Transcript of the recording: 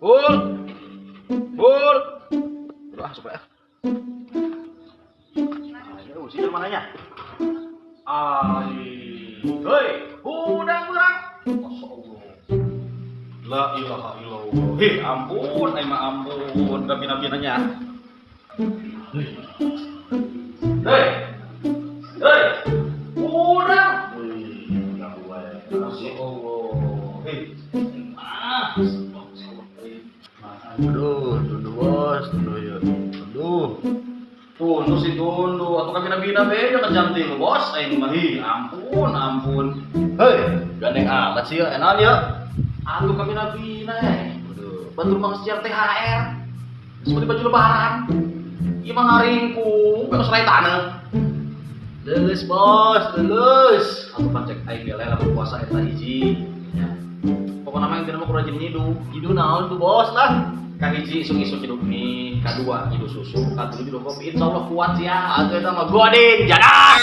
Bul. Bul. Aduh, ah, supaya. Ah, sih mananya? Ai. Hei, hudang beurang. Masya Allah. La ilaha illallah. Hei, ampun, eh mah ampun, gabina-binanya. Hei. Hei. Hei. Hudang. Wih, ganggu wae. Masya Allah. Hei. Ah. Aduh, tunduh, Bos, tunduh ya. Tunduh. Tunduh sih tunduh, atau kabina-bina be jangan jam 3, Bos. Aing mah, hi, ampun, ampun. Hei, gandeng amat sih ya, enak ya. Atuh kabina-bina eh. Aduh. Batur mah ngejar THR. Seperti baju lebaran. Ieu mah ngaringkuk, beres serai taneuh. Lulus, Bos, lulus. Atuh pan cek aing ge lamun puasa eta hiji. Ya. Pokokna mah intina mah kudu rajin nyiduh. Nyiduh naon tuh, Bos, lah? Kahiji isuk-isuk nyiduh mie, kadua nyiduh susu, katilu nyiduh kopi. Insyaallah kuat ya. Atuh eta mah godin jadah.